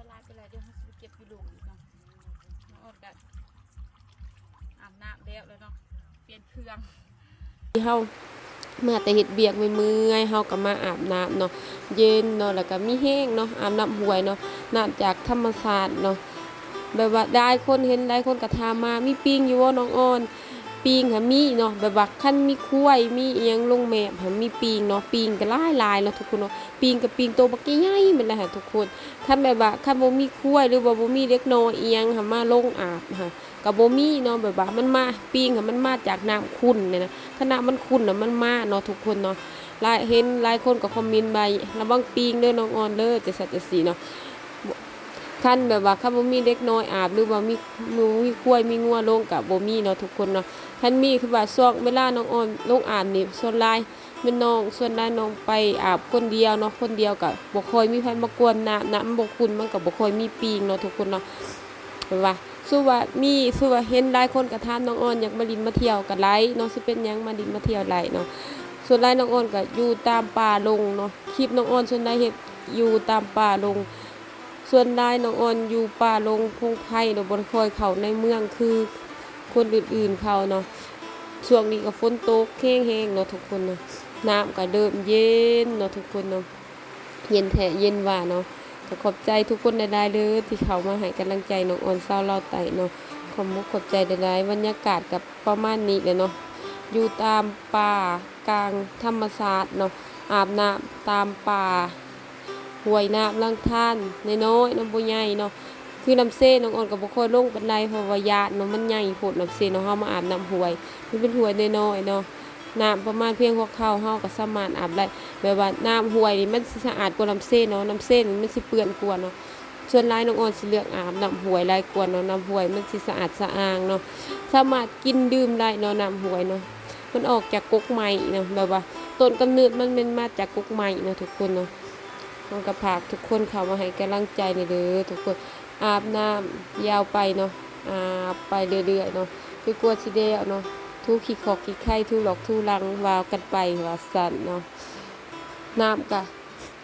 ຫຼາຍໄປແລ້ວ ດຽວເຮົາຊິໄປເກັບຢູ່ລຸ່ມອີກເນາະ. ນ້ອງອອນກະອາບນ້ຳແລ້ວແລ້ວເນາະ ປ່ຽນເຄື່ອງ. ເຮົາມາແຕ່ເຮັດວຽກເມື່ອຍໆ ເຮົາກະມາອາບນ້ຳເນາະ ເຢັນເນາະ ແລ້ວກະມີແຮງເນາະ ອາບນ້ຳຫ້ວຍເນາະ ນ້ຳຈາກທຳມະຊາດເນາະ. ແບບວ່າຫຼາຍຄົນເຫັນ ຫຼາຍຄົນກະຖາມມາ ມີປິງຢູ່ບໍ່ນ້ອງອອນ? ປິງຫັ້ນມີເນາະ ແບບວ່າຄັນມີຄວາຍ ມີອີ່ຫຍັງລົງແມບຫັ້ນ ມີປິງເນາະ ປິງກະຫຼາຍໆເນາະທຸກຄົນເນາະ. ປິງກະປິງໂຕບັກໃຫຍ່ໆ ແມ່ນແຫຼະທຸກຄົນ. ຄັນແບບວ່າ ຄັນບໍ່ມີຄວາຍ ຫຼືວ່າບໍ່ມີເດັກນ້ອຍອີ່ຫຍັງຫັ້ນມາລົງອາບຫັ້ນ ກະບໍ່ມີເນາະ ແບບວ່າມັນມາ ປິງຫັ້ນມັນມາຈາກນ້ຳຂຸ່ນນີ້ນະ ຄັນນ້ຳມັນຂຸ່ນນະມັນມາເນາະທຸກຄົນເນາະ. ຫຼາຍ ເຫັນຫຼາຍຄົນກະຄອມເມັນໄວ້ ລະວັງປິງເດີນ້ອງອອນເດີ ຈັ່ງຊັ້ນຈັ່ງຊີ້ເນາະ. ຄັນແບບວ່າ ຄັນບໍ່ມີເດັກນ້ອຍອາບ ຫຼືວ່າມີ ມີຄວາຍມີງົວລົງກະບໍ່ມີເນາະທຸກຄົນເນາະ. ຄັນມີຄືວ່າຊ່ວງເວລານ້ອງອອນລົງອາບນີ້ ສ່ວນຫຼາຍ ແມ່ນນ້ອງ ສ່ວນຫຼາຍນ້ອງໄປອາບຄົນດຽວເນາະ ຄົນດຽວກະບໍ່ຄ່ອຍມີໃຜມາກວນນ້ຳ ນ້ຳມັນບໍ່ຂຸ່ນ ມັນກະບໍ່ຄ່ອຍມີປິງເນາະທຸກຄົນເນາະ. ແບບວ່າ ສົມມຸດວ່າມີ ສົມມຸດວ່າເຫັນຫຼາຍຄົນກະຖາມ ນ້ອງອອນຢາກມາຫຼິ້ນມາທ່ຽວກະໄດ້ເນາະ ຊິເປັນຫຍັງ ມາຫຼິ້ນມາທ່ຽວໄດ້ເນາະ. ສ່ວນຫຼາຍນ້ອງອອນກະຢູ່ຕາມປ່າດົງເນາະ ຄລິບນ້ອງອອນສ່ວນຫຼາຍເຮັດຢູ່ຕາມປ່າດົງ. ສ່ວນຫຼາຍນ້ອງອອນຢູ່ປ່າດົງພົງໄພເນາະ ບໍ່ໄດ້ຄ່ອຍເຂົ້າໃນເມືອງຄືຄົນອື່ນໆເຂົາເນາະ. ຊ່ວງນີ້ກະຝົນຕົກແຮງໆເນາະທຸກຄົນເນາະ ນ້ຳກະເລີ່ມເຢັນເນາະທຸກຄົນເນາະ ເຢັນແທ້ເຢັນວ່າເນາະ. ກະຂອບໃຈທຸກຄົນຫຼາຍໆເດີ ທີ່ເຂົ້າມາໃຫ້ກຳລັງໃຈນ້ອງອອນຊາວລາວໃຕ້ເນາະ ຂອບມຸກຂອບໃຈຫຼາຍໆ. ບັນຍາກາດກະປະມານນີ້ແຫຼະເນາະ ຢູ່ຕາມປ່າ ກາງທຳມະຊາດເນາະ ອາບນ້ຳຕາມປ່າ ຫ້ວຍນ້ຳລຳທານນ້ອຍໆເນາະ ບໍ່ໃຫຍ່ເນາະ. ຄືນ້ຳເຊນ້ອງອອນກະບໍ່ຄ່ອຍລົງປານໃດ ເພາະວ່າຢ້ານເນາະ ມັນໃຫຍ່ໂພດ ນ້ຳເຊເນາະ. ເຮົາມາອາບນ້ຳຫ້ວຍ ມັນເປັນຫ້ວຍນ້ອຍໆເນາະ ນ້ຳປະມານພຽງຫົວເຂົ່າ ເຮົາກະສາມາດອາບໄດ້. ແບບວ່ານ້ຳຫ້ວຍນີ້ມັນຊິສະອາດກວ່ານ້ຳເຊເນາະ ນ້ຳເຊນີ້ມັນຊິເປື້ອນກວ່າເນາະ. ສ່ວນຫຼາຍນ້ອງອອນຊິເລືອກອາບນ້ຳຫ້ວຍຫຼາຍກວ່າເນາະ ນ້ຳຫ້ວຍມັນຊິສະອາດສະອ້າງເນາະ ສາມາດກິນດື່ມໄດ້ເນາະ ນ້ຳຫ້ວຍເນາະ. ມັນອອກຈາກກົກໄມ້ເນາະ ແບບວ່າຕົ້ນກຳເນີດມັນແມ່ນມາຈາກກົກໄມ້ເນາະທຸກຄົນເນາະ. ນ້ອງກະຝາກທຸກຄົນເຂົ້າມາໃຫ້ກຳລັງໃຈແດ່ເດີທຸກຄົນ. ອາບນ້ຳຍາວໄປເນາະ ອາບໄປເລື້ອຍໆເນາະ ຈົນກວ່າຊິແລ້ວເນາະ. ຖູຂີ້ຄອກຂີ້ໄຂ່ ຖູຫຼອກຖູຫຼັງ ວ່າກັນໄປວ່າຊັ້ນເນາະ. ນ້ຳກະ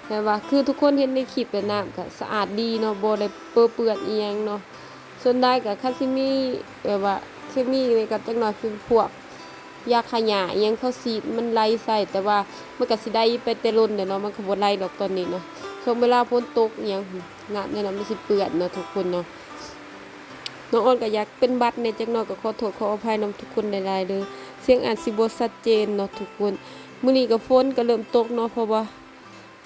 ແບບວ່າຄືທຸກຄົນເຫັນໃນຄລິບແຫຼະ ນ້ຳກະສະອາດດີເນາະ ບໍ່ໄດ້ເປິເປື້ອນອີ່ຫຍັງເນາະ. ສ່ວນຫຼາຍກະຄັນຊິມີແບບວ່າເຄມີນີ້ກະຈັກໜ້ອຍເປັນພວກຢາຂ້າຫຍ້າອີ່ຫຍັງເຂົາສີດມັນໄຫຼໃສ່ ແຕ່ວ່າມັນກະຊິໄດ້ໄປແຕ່ດົນແຫຼະເນາະ ມັນກະບໍ່ໄຫຼດອກຕອນນີ້ເນາະ. ຊ່ວງເວລາຝົນຕົກອີ່ຫຍັງ ນ້ຳແນວນັ້ນມັນຊິເປື້ອນເນາະທຸກຄົນເນາະ. ນ້ອງອອນກະຢາກເປັນຫວັດແດ່ຈັກໜ້ອຍ ກະຂໍໂທດຂໍອະໄພນຳທຸກຄົນຫຼາຍໆເດີ ສຽງອາດຊິບໍ່ຊັດເຈນເນາະທຸກຄົນ. ມື້ນີ້ກະຝົນກະເລີ່ມຕົກເນາະ ເພາະວ່າ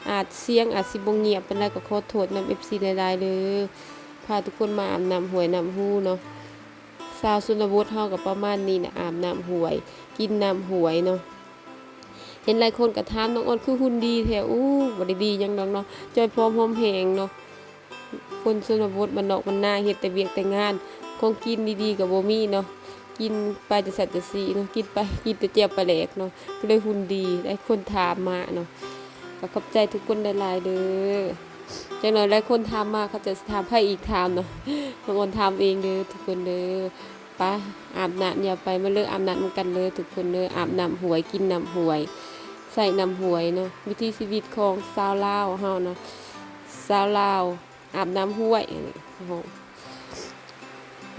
ອາດສຽງອາດຊິບໍ່ງຽບປານໃດ ກະຂໍໂທດນຳເອັຟຊີຫຼາຍໆເດີ. ພາທຸກຄົນມາອາບນ້ຳຫ້ວຍນ້ຳຮູເນາະ ຊາວຊົນນະບົດເຮົາກະປະມານນີ້ແຫຼະ ອາບນ້ຳຫ້ວຍ ກິນນ້ຳຫ້ວຍເນາະ. ເຫັນຫຼາຍຄົນກະຖາມ ນ້ອງອອນຄືຫຸ່ນດີແທ້. ໂອ້ ບໍ່ໄດ້ດີຫຍັງດອກເນາະ ຈ່ອຍຜອມຫອມແຮງເນາະ. ຄົນຊົນນະບົດບ້ານນອກບ້ານນາ ເຮັດແຕ່ວຽກແຕ່ງານ ຂອງກິນດີໆກະບໍ່ມີເນາະ ກິນໄປຈັ່ງຊັ້ນຈັ່ງຊີ້ເນາະ ກິນໄປ ກິນແຕ່ແຈ່ວປາແດກເນາະ ກະເລີຍຫຸ່ນດີ. ຫຼາຍຄົນຖາມມາເນາະ ກະຂອບໃຈທຸກຄົນຫຼາຍໆເດີ. ຈັກໜ້ອຍຫຼາຍຄົນຖາມມາ ເຂົາເຈົ້າຊິຖາມໃຜອີກ ຖາມເນາະ ນ້ອງອອນຖາມເອງເດີທຸກຄົນເດີ. ໄປອາບນ້ຳ ຢ່າໄປ ມາເລີຍອາບນ້ຳນຳກັນເລີຍທຸກຄົນເດີ. ອາບນ້ຳຫ້ວຍ ກິນນ້ຳຫ້ວຍ ໃຊ້ນ້ຳຫ້ວຍເນາະ ວິຖີຊີວິດຂອງຊາວລາວເຮົາເນາະ. ຊາວລາວອາບນ້ຳຫ້ວຍ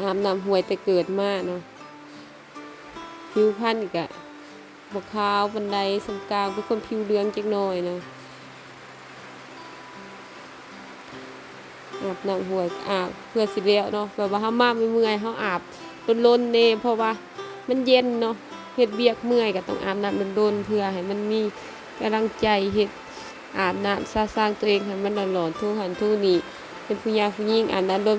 ອາບນ້ຳຫ້ວຍແຕ່ເກີດມາເນາະ. ຜິວພັນກະ ບໍ່ຂາວປານໃດ ສ່ຳກາງ ເປັນຄົນຜິວເຫຼືອງຈັກໜ້ອຍເນາະ. ອາບນ້ຳຫ້ວຍ ອາບເພື່ອຊິແລ້ວເນາະ ແບບວ່າເຮົາມາເມື່ອຍໆ ເຮົາອາບດົນໆແດ່ ເພາະວ່າມັນເຢັນເນາະ ເຮັດວຽກເມື່ອຍກະຕ້ອງອາບນ້ຳດົນໆ ເພື່ອໃຫ້ມັນມີກຳລັງໃຈເຮັດ ອາບນ້ຳສະສາງໂຕເອງໃຫ້ມັນຫຼອນໆ ຖູຫັ້ນຖູນີ້. ເປັນຜູ້ຍາຜູ້ຍິງອາບນ້ຳດົນ